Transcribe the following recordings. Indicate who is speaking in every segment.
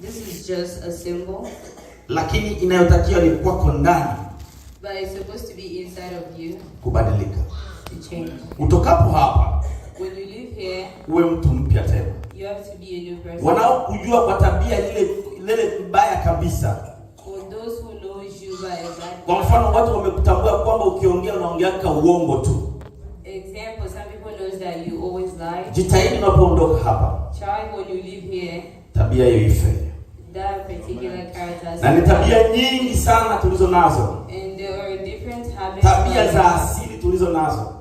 Speaker 1: This is just a symbol,
Speaker 2: lakini inayotakiwa ni kwako ndani
Speaker 1: but it's supposed to be inside of you
Speaker 2: kubadilika.
Speaker 1: To change.
Speaker 2: Utokapo hapa
Speaker 1: When you leave here,
Speaker 2: uwe mtu mpya tena.
Speaker 1: You have to be a new person.
Speaker 2: Wanaokujua kwa tabia ile ile mbaya kabisa,
Speaker 1: For those who knows you by a bad
Speaker 2: kwa mfano watu wamekutambua kwamba ukiongea unaongeaka uongo tu.
Speaker 1: Example, some people knows that you always lie.
Speaker 2: Jitahidi unapoondoka hapa,
Speaker 1: Try when you leave here,
Speaker 2: tabia hiyo ife.
Speaker 1: That particular character.
Speaker 2: Na ni tabia nyingi sana tulizo nazo,
Speaker 1: And there are different habits.
Speaker 2: Tabia za asili tulizo nazo.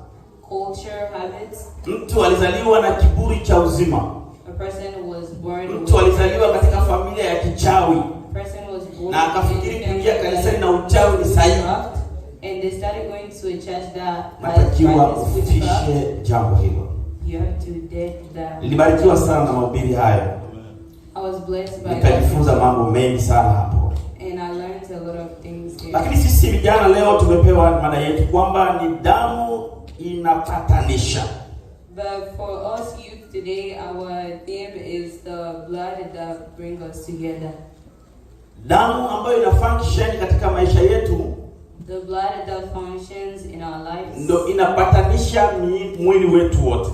Speaker 1: Culture habits.
Speaker 2: Mtu alizaliwa na kiburi cha uzima.
Speaker 1: A person was born
Speaker 2: Mtu alizaliwa katika familia ya kichawi
Speaker 1: A person was born
Speaker 2: na akafikiri
Speaker 1: in
Speaker 2: kuingia
Speaker 1: family
Speaker 2: kanisani na uchawi ni sahihi.
Speaker 1: witchcraft, and they started going to a church that has
Speaker 2: Natakiwa
Speaker 1: practiced witchcraft.
Speaker 2: ufishe jambo hilo.
Speaker 1: You have to dead that.
Speaker 2: Nilibarikiwa sana na mahubiri hayo,
Speaker 1: I was blessed by that,
Speaker 2: nikajifunza mambo mengi sana hapo.
Speaker 1: And I learned a lot of things there.
Speaker 2: Lakini sisi vijana leo tumepewa mada yetu kwamba ni damu inapatanisha.
Speaker 1: But for us youth today, our theme is the blood that brings us together.
Speaker 2: Damu ambayo ina function katika maisha yetu
Speaker 1: The blood that functions in our lives,
Speaker 2: ndo inapatanisha mwili wetu wote.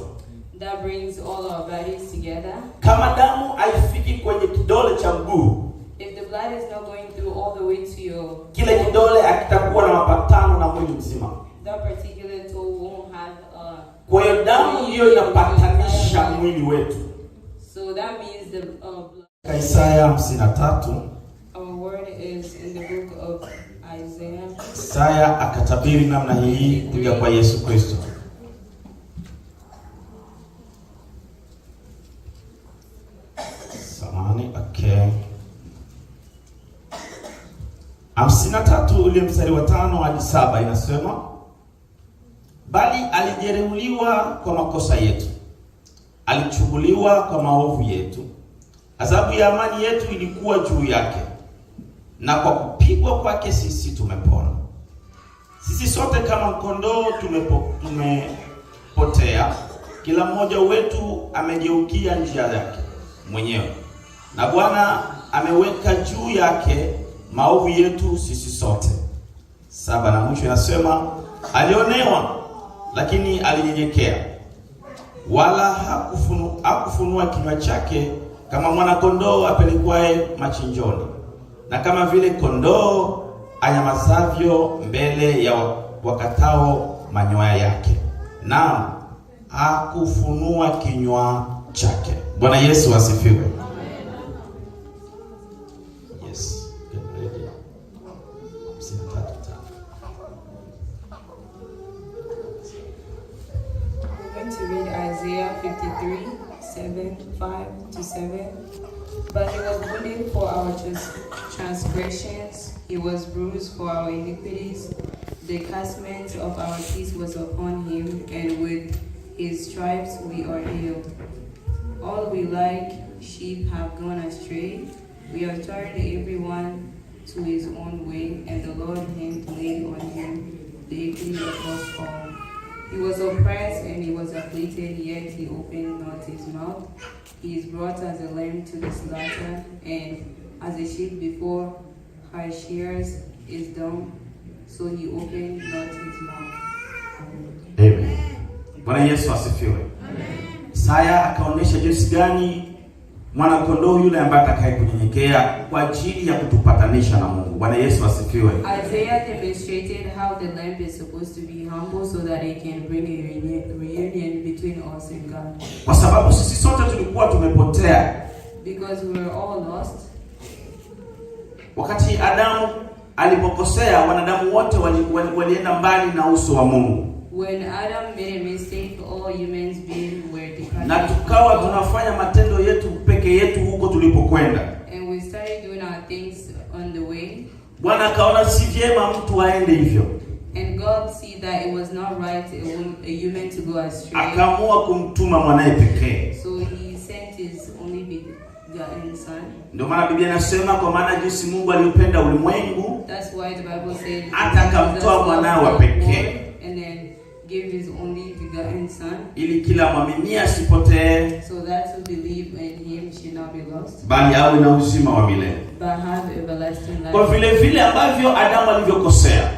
Speaker 1: That brings all our bodies together.
Speaker 2: Kama damu haifiki kwenye kidole cha mguu,
Speaker 1: If the blood is not going through all the way to your
Speaker 2: kile kidole hakitakuwa na mapatano na mwili mzima.
Speaker 1: That particular toe won't have a
Speaker 2: Kwa hiyo damu ndiyo inapatanisha mwili wetu.
Speaker 1: So that means the blood.
Speaker 2: Isaya 53,
Speaker 1: Our word is in the book of Isaiah.
Speaker 2: Isaya akatabiri namna hii kuja kwa Yesu Kristo. Samahani, okay. 53 ule mstari wa 5 hadi 7 inasema, bali alijeruhiwa kwa makosa yetu, alichubuliwa kwa maovu yetu, adhabu ya amani yetu ilikuwa juu yake, na kwa kupigwa kwake sisi tumepona. Sisi sote kama kondoo tumepotea, kila mmoja wetu amegeukia njia yake mwenyewe, na Bwana ameweka juu yake maovu yetu sisi sote. 7 na mwisho inasema alionewa, lakini alinyenyekea, wala hakufunua kinywa chake, kama mwana kondoo apelekwaye machinjoni, na kama vile kondoo anyamazavyo mbele ya wakatao manyoya yake, naam, hakufunua kinywa chake. Bwana Yesu asifiwe. Yes, get ready. 53:5.
Speaker 1: We're going to read Isaiah 53, 7, 5 to 7. But he was wounded for our transgressions, he was bruised for our iniquities. The chastisement of our peace was upon him, and with his stripes we are healed. All we like sheep have gone astray. We have turned everyone to his own way, and the Lord hath laid on him the iniquity of us all. He was oppressed and he was afflicted, yet he opened not his mouth. He is brought as a lamb to the slaughter, and as a sheep before her shears is dumb, so he opened not his mouth. Amen.
Speaker 2: Amen. Bwana Yesu asifiwe. Isaya akaonyesha jinsi gani mwana kondoo yule ambaye atakaye kunyenyekea kwa ajili ya kutupatanisha na Mungu. Bwana Yesu asifiwe.
Speaker 1: Isaiah demonstrated how the lamb is supposed to be humble so that it can bring a reunion between us and God.
Speaker 2: Kwa sababu sisi sote tulikuwa tumepotea.
Speaker 1: Because we were all lost.
Speaker 2: Wakati Adamu alipokosea, wanadamu wote walienda mbali na uso wa Mungu.
Speaker 1: When Adam made a mistake, all humans beings were departed
Speaker 2: Na
Speaker 1: from
Speaker 2: tukawa
Speaker 1: God.
Speaker 2: Tunafanya matendo yetu peke yetu huko tulipokwenda.
Speaker 1: And we started doing our things on the way.
Speaker 2: Bwana akaona si vyema mtu aende hivyo,
Speaker 1: And God see that it was not right a human to go astray.
Speaker 2: Akaamua kumtuma mwanaye pekee.
Speaker 1: So he sent his only begotten son.
Speaker 2: Ndio maana Biblia inasema kwa maana jinsi Mungu aliupenda ulimwengu
Speaker 1: That's why the Bible said
Speaker 2: hata akamtoa mwanawe wa pekee.
Speaker 1: And then gave his only begotten Son,
Speaker 2: ili kila mwaminie asipotee,
Speaker 1: so that who believe in him should not be lost,
Speaker 2: bali awe na uzima wa milele.
Speaker 1: but have everlasting
Speaker 2: Kwa
Speaker 1: life.
Speaker 2: vile vile ambavyo Adamu alivyokosea,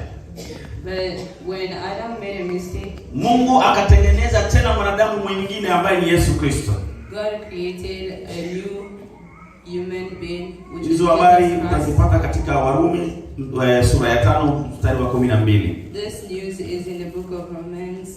Speaker 1: But when Adam made a mistake,
Speaker 2: Mungu akatengeneza tena mwanadamu mwingine ambaye ni Yesu Kristo.
Speaker 1: God created a new human being, which is
Speaker 2: Hizo habari
Speaker 1: Jesus Christ.
Speaker 2: utazipata katika Warumi sura ya 5 mstari wa 12.
Speaker 1: This news is in the book of Romans.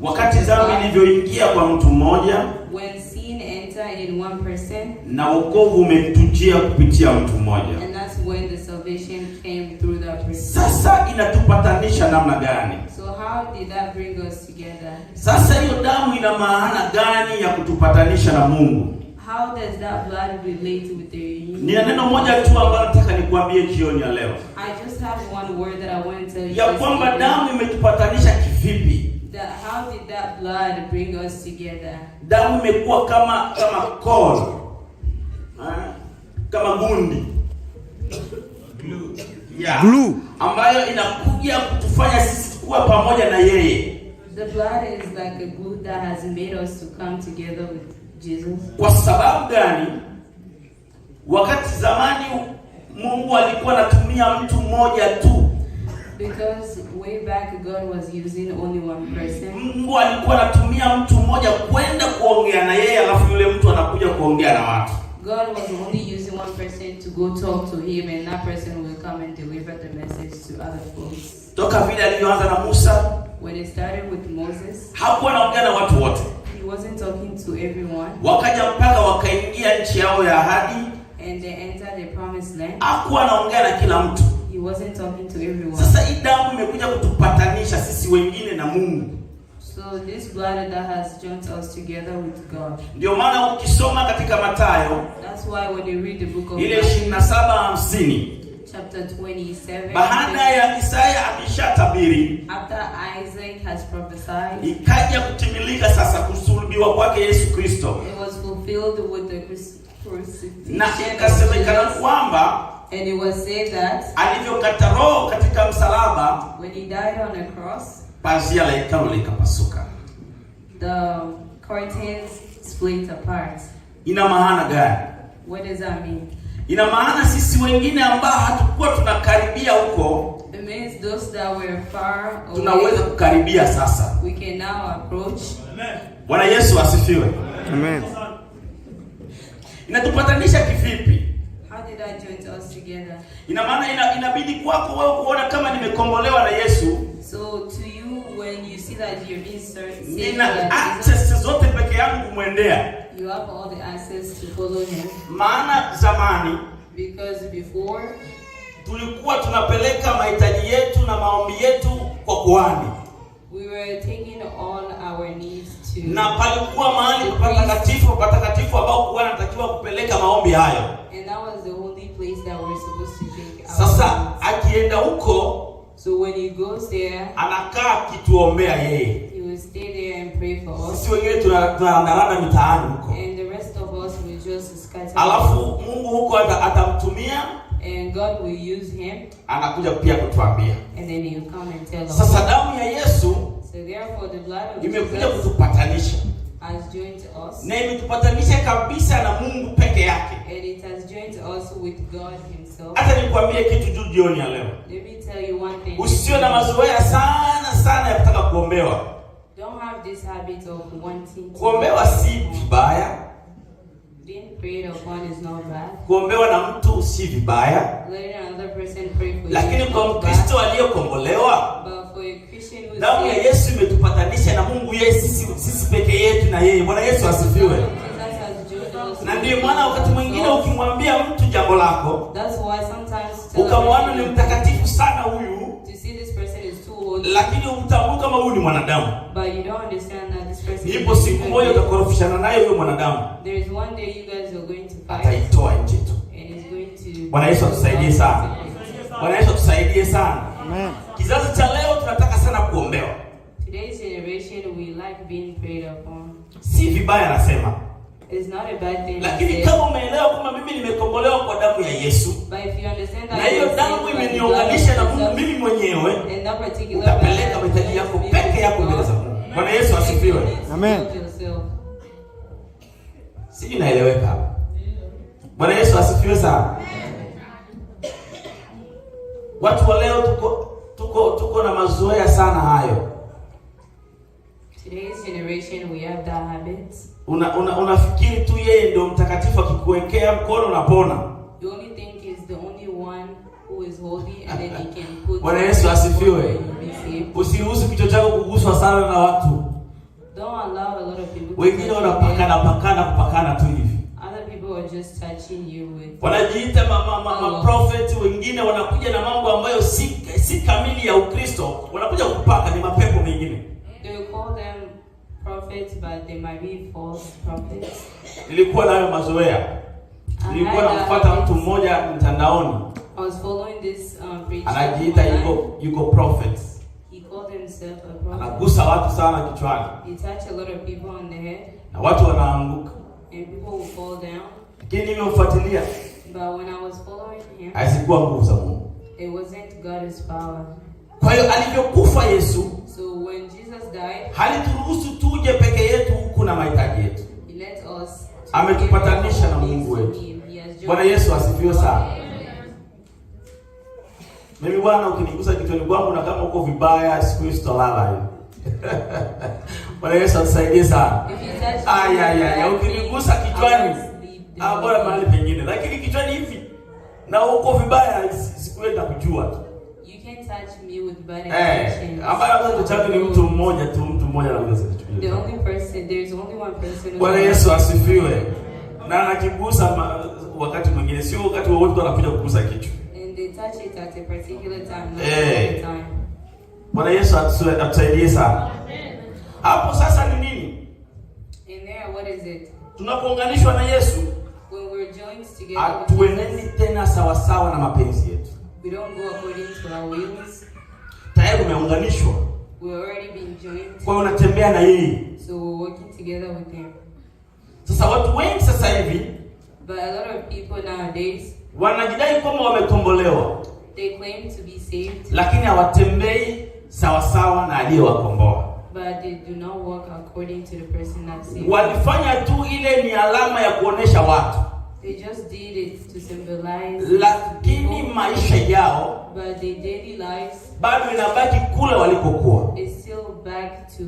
Speaker 2: Wakati dhambi ilivyoingia kwa mtu mmoja
Speaker 1: When sin entered in one person,
Speaker 2: na wokovu umetujia kupitia mtu mmoja.
Speaker 1: and that's when the salvation came through that person.
Speaker 2: Sasa inatupatanisha namna gani?
Speaker 1: So how did that bring us together?
Speaker 2: Sasa hiyo damu ina maana gani ya kutupatanisha na Mungu?
Speaker 1: How does that blood relate with the union?
Speaker 2: Nina neno moja tu ambalo nataka nikuambie jioni ya leo,
Speaker 1: I just have one word that I want to tell you
Speaker 2: ya
Speaker 1: this
Speaker 2: kwamba
Speaker 1: evening.
Speaker 2: damu imetupatanisha kivipi?
Speaker 1: That how did that blood bring us together?
Speaker 2: Damu imekuwa kama kol, eh, kama gundi, yeah,
Speaker 3: Glue.
Speaker 2: ambayo inakuja kutufanya sisi kuwa pamoja na yeye.
Speaker 1: The blood is like a glue that has made us to come together with Jesus.
Speaker 2: Kwa sababu gani? Wakati zamani Mungu alikuwa anatumia mtu mmoja tu.
Speaker 1: Because way back God was using only one person.
Speaker 2: Mungu alikuwa anatumia mtu mmoja kwenda kuongea na yeye, alafu yule mtu anakuja kuongea na watu.
Speaker 1: God was only using one person to go talk to him, and that person will come and deliver the message to other folks.
Speaker 2: Toka vile alivyoanza na Musa,
Speaker 1: When it started with Moses,
Speaker 2: hakuwa anaongea na watu wote.
Speaker 1: he wasn't talking to everyone,
Speaker 2: Wakaja mpaka wakaingia nchi yao ya ahadi,
Speaker 1: and they entered the promised land.
Speaker 2: hakuwa anaongea na kila mtu.
Speaker 1: He wasn't talking to everyone.
Speaker 2: Sasa hii damu imekuja kutupatanisha sisi wengine na Mungu.
Speaker 1: So this blood that has joined us together with God.
Speaker 2: Ndio maana ukisoma katika Mathayo
Speaker 1: That's why when you read the book of
Speaker 2: ile
Speaker 1: Matthew,
Speaker 2: 27:50
Speaker 1: chapter 27,
Speaker 2: baada ya Isaya akishatabiri
Speaker 1: after Isaac has prophesied,
Speaker 2: ikaja kutimilika sasa kusulubiwa kwake Yesu Kristo,
Speaker 1: it was fulfilled with the crucifixion
Speaker 2: na
Speaker 1: of
Speaker 2: ikasemekana
Speaker 1: Jesus.
Speaker 2: kwamba
Speaker 1: And it was said that
Speaker 2: alivyokata roho katika msalaba,
Speaker 1: when he died on the cross,
Speaker 2: pazia la hekalu likapasuka.
Speaker 1: the curtains split apart.
Speaker 2: Ina maana gani?
Speaker 1: What does that mean?
Speaker 2: Ina maana sisi wengine ambao hatukuwa tunakaribia huko,
Speaker 1: It means those that were far away,
Speaker 2: tunaweza kukaribia sasa.
Speaker 1: we can now approach.
Speaker 2: Bwana Yesu asifiwe.
Speaker 3: Amen.
Speaker 2: Inatupatanisha kivipi?
Speaker 1: How did that join us together?
Speaker 2: Ina maana inabidi kwako wewe kuona kama nimekombolewa na Yesu,
Speaker 1: So to you, when you see that you're being saved
Speaker 2: nina
Speaker 1: by Jesus,
Speaker 2: access zote peke yangu kumwendea.
Speaker 1: you have all the access to follow him.
Speaker 2: Maana zamani
Speaker 1: Because before,
Speaker 2: tulikuwa tunapeleka mahitaji yetu na maombi yetu kwa kuhani,
Speaker 1: we were taking all our needs to,
Speaker 2: na palikuwa mahali patakatifu patakatifu ambao kuhani anatakiwa kupeleka maombi hayo.
Speaker 1: and that was the only place that we're supposed to take our
Speaker 2: Sasa
Speaker 1: needs.
Speaker 2: akienda huko
Speaker 1: So when he goes there,
Speaker 2: anakaa akituombea yeye,
Speaker 1: he will stay there and pray for us,
Speaker 2: sisi wengine tunarandaranda mitaani huko,
Speaker 1: and the rest of us will just scatter.
Speaker 2: alafu Mungu huko atamtumia,
Speaker 1: And God will use him,
Speaker 2: anakuja pia kutuambia.
Speaker 1: and then he'll come and tell us.
Speaker 2: Sasa damu ya Yesu
Speaker 1: So therefore, the blood of
Speaker 2: imekuja
Speaker 1: Jesus
Speaker 2: kutupatanisha
Speaker 1: has joined us,
Speaker 2: na imetupatanisha kabisa na Mungu peke yake.
Speaker 1: and it has joined us with God Himself.
Speaker 2: Hata nikwambie kitu juu jioni ya leo,
Speaker 1: Let me tell you one thing.
Speaker 2: usiwe na mazoea sana sana ya kutaka kuombewa.
Speaker 1: Don't have this habit of wanting to.
Speaker 2: Kuombewa si vibaya,
Speaker 1: Being prayed upon is not bad.
Speaker 2: kuombewa na mtu si vibaya,
Speaker 1: Letting another person pray for you
Speaker 2: lakini
Speaker 1: is
Speaker 2: kwa
Speaker 1: not bad.
Speaker 2: Mkristo aliyekombolewa,
Speaker 1: But for a Christian who is
Speaker 2: damu ya
Speaker 1: saved,
Speaker 2: Yesu imetupatanisha na Mungu, yeye sisi peke yetu na yeye. Bwana Yesu asifiwe.
Speaker 1: Jesus has joined us
Speaker 2: Na
Speaker 1: with
Speaker 2: ndiyo maana wakati mwingine
Speaker 1: himself.
Speaker 2: ukimwambia mtu jambo lako
Speaker 1: That's why sometimes tell
Speaker 2: ukamwona ni
Speaker 1: a person
Speaker 2: mtakatifu sana huyu,
Speaker 1: to see this person is too old,
Speaker 2: lakini umtambui kama huyu ni mwanadamu.
Speaker 1: but you don't understand that this person
Speaker 2: Ipo
Speaker 1: is
Speaker 2: siku
Speaker 1: human
Speaker 2: moja
Speaker 1: being.
Speaker 2: utakorofishana naye huyo mwanadamu,
Speaker 1: There is one day you guys are going to fight,
Speaker 2: ataitoa nje tu.
Speaker 1: and it's going to.
Speaker 2: Bwana Yesu atusaidie sana. Bwana Yesu atusaidie sana.
Speaker 3: Amen.
Speaker 2: Kizazi cha leo tunataka sana kuombewa,
Speaker 1: Today's generation, we like being prayed upon.
Speaker 2: si vibaya nasema,
Speaker 1: It's not a bad thing. I
Speaker 2: lakini
Speaker 1: say,
Speaker 2: kama umeelewa kwamba mimi nimekombolewa kwa damu ya Yesu
Speaker 1: but if you understand that
Speaker 2: na hiyo
Speaker 1: you are
Speaker 2: damu
Speaker 1: saved by the blood of
Speaker 2: imeniunganisha na Mungu
Speaker 1: Jesus,
Speaker 2: mimi mwenyewe,
Speaker 1: and that particular
Speaker 2: utapeleka
Speaker 1: blood
Speaker 2: mahitaji yako
Speaker 1: has
Speaker 2: peke yako mbele za Mungu. asifiwe.
Speaker 1: You need to
Speaker 3: Amen.
Speaker 1: build yourself.
Speaker 2: Sijui naeleweka hapa. Bwana Yesu asifiwe sana. Watu wa leo tuko na mazoea sana hayo.
Speaker 1: Today's generation, we have that habit.
Speaker 2: Unafikiri tu yeye ndio mtakatifu, akikuwekea mkono unapona.
Speaker 1: You only think is the only one who is holy, and then he can put.
Speaker 2: Bwana Yesu asifiwe.
Speaker 1: And you'll be saved.
Speaker 2: Usiruhusu kichwa chako kuguswa sana na watu.
Speaker 1: Don't allow a lot of people to
Speaker 2: Wengine
Speaker 1: touch your
Speaker 2: wanapakana
Speaker 1: head.
Speaker 2: pakana kupakana tu hivi.
Speaker 1: Other people are just touching you with.
Speaker 2: Wanajiita ma prophet, wengine wanakuja na mambo ambayo si kamili ya Ukristo, wanakuja kupaka, ni mapepo mengine.
Speaker 1: They will call them prophets, but they might be false prophets.
Speaker 2: Nilikuwa nayo mazoea. Nilikuwa namfuata mtu mmoja mtandaoni,
Speaker 1: I was following this preacher
Speaker 2: anajiita
Speaker 1: online.
Speaker 2: yuko prophet,
Speaker 1: He called himself a prophet.
Speaker 2: anagusa watu sana kichwani
Speaker 1: He touched a lot of people on the head,
Speaker 2: na watu wanaanguka.
Speaker 1: And people will fall down.
Speaker 2: Lakini nilivyomfuatilia
Speaker 1: But when I was following him,
Speaker 2: hazikuwa nguvu za Mungu.
Speaker 1: It wasn't God's power.
Speaker 2: Kwa hiyo alivyokufa Yesu
Speaker 1: So when Jesus died,
Speaker 2: halituruhusu tuje peke yetu huku na mahitaji yetu.
Speaker 1: He let us to
Speaker 2: Ametupatanisha na
Speaker 1: give
Speaker 2: Mungu
Speaker 1: our
Speaker 2: wetu.
Speaker 1: needs to him. He has joined
Speaker 2: Bwana Yesu asifiwe sana. Mimi bwana, ukinigusa kichwani kwangu na kama uko vibaya, siku hiyo sitalala hiyo. Bwana Yesu atusaidie sana.
Speaker 1: If you touch me,
Speaker 2: Ay, ay, ay,
Speaker 1: I
Speaker 2: ukinigusa
Speaker 1: think I
Speaker 2: kichwani,
Speaker 1: won't sleep the
Speaker 2: ah,
Speaker 1: whole
Speaker 2: bora
Speaker 1: day.
Speaker 2: mahali pengine, lakini kichwani hivi na uko vibaya, sikuenda kujua tu.
Speaker 1: You can't touch me with bad intentions.
Speaker 2: Ambaye anaweza kuchapa ni mtu mmoja tu, mtu mmoja anaweza
Speaker 1: The
Speaker 2: kuchukulia.
Speaker 1: only person, there's only one person who
Speaker 2: Bwana Yesu asifiwe. Na anakigusa wakati mwingine, sio wakati wowote tu anakuja kugusa kichwa.
Speaker 1: And they touch it at a particular time, not
Speaker 2: Eh.
Speaker 1: all the time.
Speaker 2: Bwana Yesu atusaidie sana. Hapo sasa ni nini?
Speaker 1: And there, what is it?
Speaker 2: Tunapounganishwa na Yesu,
Speaker 1: When we're joined together with
Speaker 2: hatuenendi
Speaker 1: Jesus,
Speaker 2: tena sawasawa na mapenzi yetu.
Speaker 1: We don't go according to our wills.
Speaker 2: Tayari umeunganishwa,
Speaker 1: We're already been joined,
Speaker 2: kwa hiyo unatembea na yeye.
Speaker 1: So we're working together with Him.
Speaker 2: Sasa watu wengi sasa hivi
Speaker 1: But a lot of people nowadays,
Speaker 2: wanajidai kwamba wamekombolewa,
Speaker 1: they claim to be saved,
Speaker 2: lakini hawatembei sawasawa na aliyewakomboa.
Speaker 1: But they do not walk according to the person that saved them.
Speaker 2: Walifanya tu ile ni alama ya kuonesha watu,
Speaker 1: They just did it to symbolize
Speaker 2: lakini
Speaker 1: people,
Speaker 2: maisha yao
Speaker 1: but their daily lives
Speaker 2: bado inabaki kule walikokuwa.
Speaker 1: Is still back to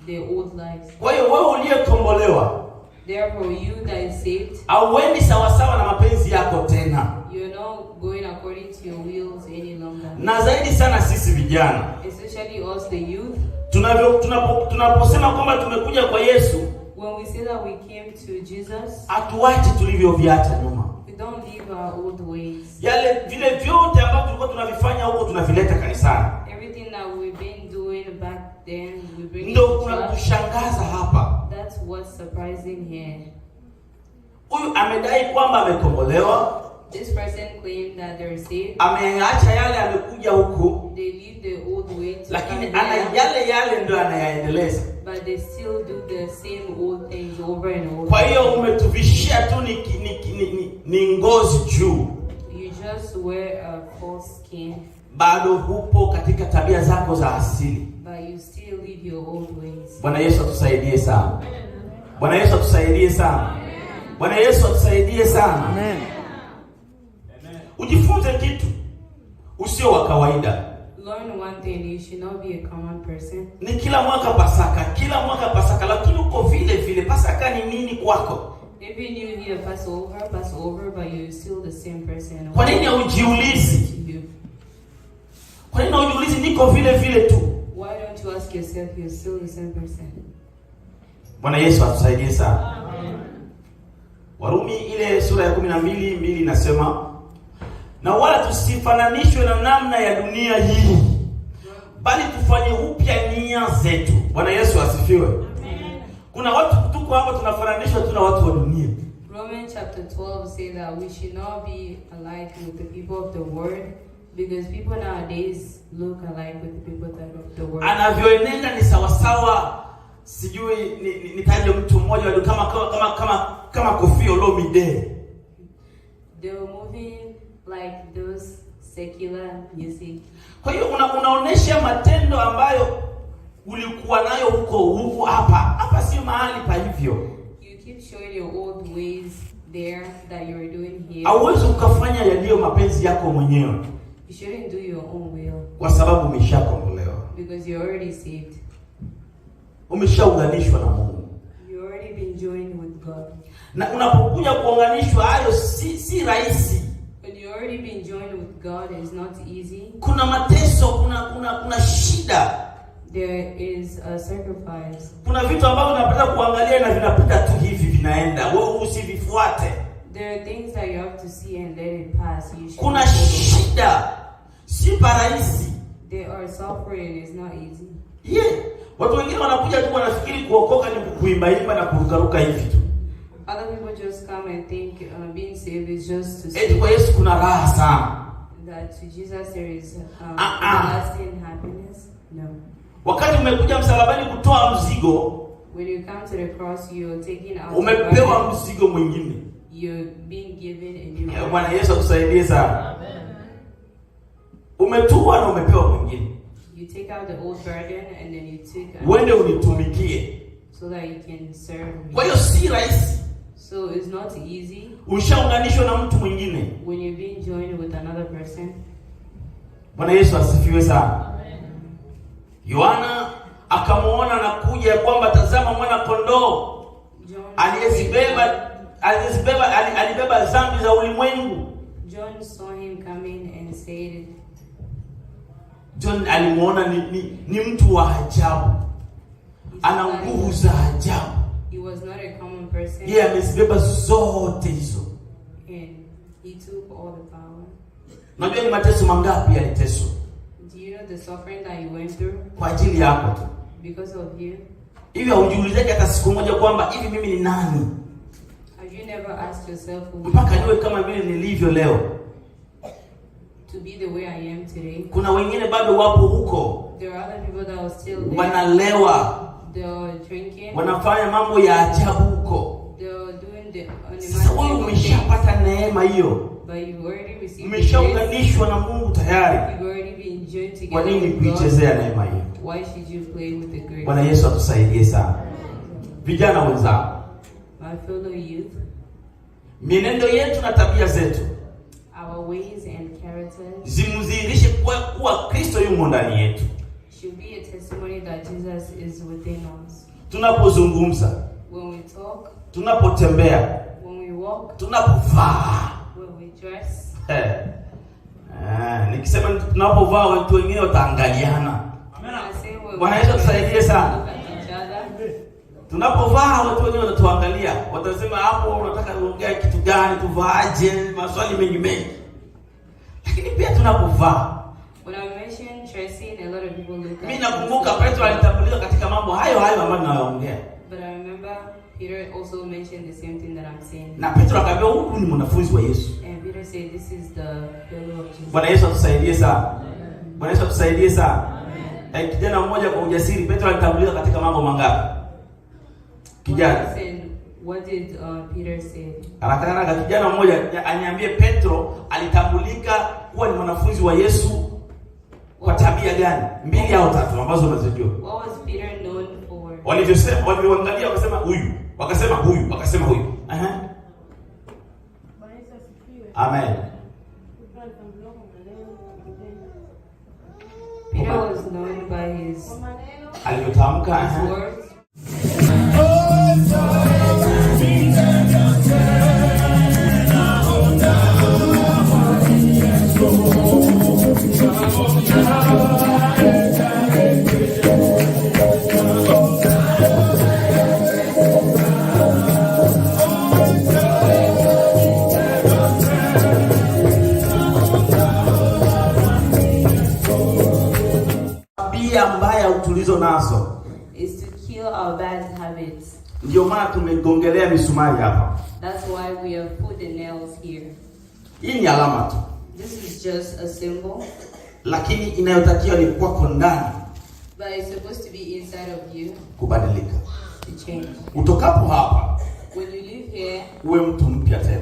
Speaker 1: their old lives.
Speaker 2: Kwa hiyo wewe uliyekombolewa
Speaker 1: Therefore, you that is saved,
Speaker 2: hauendi sawasawa na mapenzi yako tena,
Speaker 1: you're not going according to your wills any longer.
Speaker 2: Na zaidi sana sisi vijana
Speaker 1: Especially us, the youth,
Speaker 2: tunaposema kwamba tumekuja kwa Yesu,
Speaker 1: when we say that we came to Jesus,
Speaker 2: hatuachi tulivyoviacha nyuma.
Speaker 1: We don't leave our old ways.
Speaker 2: Yale vile vyote ambavyo tulikuwa tunavifanya huko tunavileta kanisani.
Speaker 1: Everything that we've been doing back then, we bring it
Speaker 2: Ndio
Speaker 1: to
Speaker 2: kuna
Speaker 1: church.
Speaker 2: kushangaza hapa.
Speaker 1: That's what's surprising here.
Speaker 2: Huyu amedai kwamba amekombolewa,
Speaker 1: This person claimed that they're saved.
Speaker 2: ameacha yale, amekuja huku,
Speaker 1: They leave the old way to
Speaker 2: lakini
Speaker 1: come
Speaker 2: ana
Speaker 1: here,
Speaker 2: yale yale ndio anayaendeleza.
Speaker 1: But they still do the same old things over and over.
Speaker 2: Kwa hiyo umetuvishia tu ni ngozi juu,
Speaker 1: You just wear a false skin,
Speaker 2: bado hupo katika tabia zako za asili.
Speaker 1: But you still live your old ways.
Speaker 2: Bwana Yesu atusaidie sana. Bwana Yesu atusaidie sana. Bwana Yesu atusaidie sana.
Speaker 3: Amen.
Speaker 2: Ujifunze kitu usio wa kawaida.
Speaker 1: Learn one thing, you should not be a common person.
Speaker 2: Ni kila mwaka Pasaka, kila mwaka Pasaka, lakini uko vile vile. Pasaka ni nini kwako?
Speaker 1: Every new year, Passover, Passover, but you're still the same person.
Speaker 2: Kwa nini haujiulizi?
Speaker 1: To you.
Speaker 2: Kwa nini haujiulizi niko vile vile tu?
Speaker 1: Why don't you ask yourself, you're still the same person?
Speaker 2: Bwana Yesu atusaidie sana. Warumi ile sura ya 12:2 inasema, na wala tusifananishwe na namna ya dunia hii, bali tufanye upya nia zetu. Bwana Yesu asifiwe. Kuna watu tuko hapa tunafananishwa tu na watu wa dunia.
Speaker 1: Romans chapter 12 say that we should not be alike with the people of the world, because people nowadays look alike with the people that of the world.
Speaker 2: Anavyoenenda ni sawasawa, sijui nitaje mtu mmoja wa kama Koffi Olomide.
Speaker 1: They were moving like those secular music.
Speaker 2: Kwa hiyo unaonesha matendo ambayo Ulikuwa nayo huko huku, hapa hapa si mahali pa hivyo.
Speaker 1: You keep showing your old ways there that you're doing here.
Speaker 2: Hauwezi ukafanya yaliyo mapenzi yako mwenyewe,
Speaker 1: You shouldn't do your own will
Speaker 2: kwa sababu umeshakombolewa,
Speaker 1: because you're already saved.
Speaker 2: Umeshaunganishwa na Mungu.
Speaker 1: You've already been joined with God.
Speaker 2: Na unapokuja kuunganishwa, hayo si rahisi.
Speaker 1: When you've already been joined with God, it's not easy.
Speaker 2: Kuna mateso, kuna shida,
Speaker 1: There is a sacrifice.
Speaker 2: Kuna vitu ambavyo unapenda kuangalia na vinapita tu hivi vinaenda, wewe usivifuate.
Speaker 1: There are things that you have to see and let it pass. You should
Speaker 2: Kuna
Speaker 1: not follow.
Speaker 2: Shida, si parahisi.
Speaker 1: There are suffering. It's not easy.
Speaker 2: Yeah. Watu wengine wanakuja tu wanafikiri kuokoka ni kuimbaimba na kurukaruka hivi tu.
Speaker 1: Other people just come and think being saved is just to
Speaker 2: Eti
Speaker 1: say
Speaker 2: kwa Yesu kuna raha sana.
Speaker 1: That to Jesus there is
Speaker 2: Ah, ah.
Speaker 1: everlasting happiness. No.
Speaker 2: Wakati umekuja msalabani kutoa mzigo,
Speaker 1: When you come to the cross, you're taking out the
Speaker 2: umepewa
Speaker 1: burden.
Speaker 2: Mzigo mwingine.
Speaker 1: You're being given a new
Speaker 2: Eh,
Speaker 1: burden.
Speaker 2: Bwana Yesu akusaidie sana. Umetua na umepewa mwingine.
Speaker 1: You take out the old burden and then you take
Speaker 2: Uende
Speaker 1: another
Speaker 2: unitumikie.
Speaker 1: So that you can serve me.
Speaker 2: Kwa hiyo si rahisi.
Speaker 1: So it's not easy
Speaker 2: Ushaunganishwa na mtu mwingine.
Speaker 1: When you're being joined with another person.
Speaker 2: Bwana Yesu asifiwe sana. Yohana akamuona na kuja ya kwamba tazama mwana kondoo
Speaker 1: John
Speaker 2: aliyezibeba alibeba dhambi za ulimwengu.
Speaker 1: John saw him coming and said,
Speaker 2: John alimuona ni mtu wa ajabu,
Speaker 1: he saw
Speaker 2: ana
Speaker 1: that
Speaker 2: nguvu za ajabu.
Speaker 1: he was not a common person
Speaker 2: Yeye amezibeba zote hizo.
Speaker 1: And he took all the power.
Speaker 2: Unajua ni mateso mangapi aliteswa
Speaker 1: Do you know the suffering that he went through
Speaker 2: kwa ajili yako tu?
Speaker 1: Because of you?
Speaker 2: Hivi haujiulizaje hata siku moja kwamba hivi mimi ni nani
Speaker 1: Have you never asked yourself who
Speaker 2: mpaka niwe kama vile nilivyo leo?
Speaker 1: To be the way I am today?
Speaker 2: Kuna wengine bado wapo huko,
Speaker 1: There are other people that are still there.
Speaker 2: Wanalewa,
Speaker 1: They're drinking.
Speaker 2: Wanafanya mambo ya ajabu huko.
Speaker 1: They're doing the
Speaker 2: Sasa wewe
Speaker 1: unimaginable things.
Speaker 2: umeshapata neema hiyo,
Speaker 1: But you've already received the grace.
Speaker 2: Umeshaunganishwa na Mungu tayari.
Speaker 1: You've already been joined
Speaker 2: Kwa
Speaker 1: together
Speaker 2: nini
Speaker 1: with God.
Speaker 2: kuichezea neema hiyo?
Speaker 1: Why should you play with the grace?
Speaker 2: Bwana Yesu atusaidie sana. Vijana wenzangu,
Speaker 1: My fellow youth,
Speaker 2: mienendo yetu na tabia zetu
Speaker 1: our ways and characters
Speaker 2: zimdhihirishe kuwa Kristo yumo ndani yetu.
Speaker 1: Should be a testimony that Jesus is within us.
Speaker 2: Tunapozungumza,
Speaker 1: When we talk,
Speaker 2: tunapotembea,
Speaker 1: when we walk,
Speaker 2: tunapovaa.
Speaker 1: When we dress.
Speaker 2: Eh. Eh, nikisema tunapovaa watu wengine wataangaliana.
Speaker 1: When I say when
Speaker 2: Bwana
Speaker 1: we
Speaker 2: Yesu atusaidie sana.
Speaker 1: look at each other,
Speaker 2: Tunapovaa watu wengine watatuangalia, watasema hapo unataka kuongea kitu gani, tuvaaje, maswali mengi mengi. Lakini pia tunapovaa,
Speaker 1: When I mention dressing, a lot of people look at
Speaker 2: mimi
Speaker 1: me.
Speaker 2: Nakumbuka Petro alitambulika katika mambo hayo hayo ambayo ninayoongea.
Speaker 1: But I remember Peter also mentioned the same thing that I'm saying.
Speaker 2: Na Petro akaambia huyu ni mwanafunzi wa Yesu.
Speaker 1: And Peter said, "This is the fellow of Jesus."
Speaker 2: Bwana Yesu atusaidie sana. Bwana Yesu atusaidie sana. Eh, kijana mmoja kwa ujasiri Petro alitambulika katika mambo mangapi? Kijana.
Speaker 1: What said, what did Peter say?
Speaker 2: Haraka haraka kijana mmoja aniambie Petro alitambulika kuwa ni mwanafunzi wa Yesu kwa tabia gani? Mbili au tatu ambazo unazijua.
Speaker 1: What was Peter known for?
Speaker 2: Walivyosema, walivyoangalia wakasema huyu, wakasema huyu, wakasema huyu. Aha.
Speaker 3: Bwana Yesu asifiwe.
Speaker 2: Amen.
Speaker 3: Petro alitambuliwa kwa maneno na matendo.
Speaker 1: Peter was known by his,
Speaker 3: Kwa maneno
Speaker 2: Alivyotamka,
Speaker 1: his
Speaker 2: aha.
Speaker 1: words.
Speaker 2: Tabia mbaya tulizo nazo.
Speaker 1: Is to kill our bad habits.
Speaker 2: Ndio maana tumegongelea misumari hapa.
Speaker 1: That's why we have put the nails here.
Speaker 2: Hii ni alama tu,
Speaker 1: This is just a symbol,
Speaker 2: lakini inayotakiwa ni kwako ndani
Speaker 1: but it's supposed to be inside of you
Speaker 2: kubadilika.
Speaker 1: To change.
Speaker 2: Utokapo hapa
Speaker 1: When you leave here,
Speaker 2: uwe mtu mpya tena.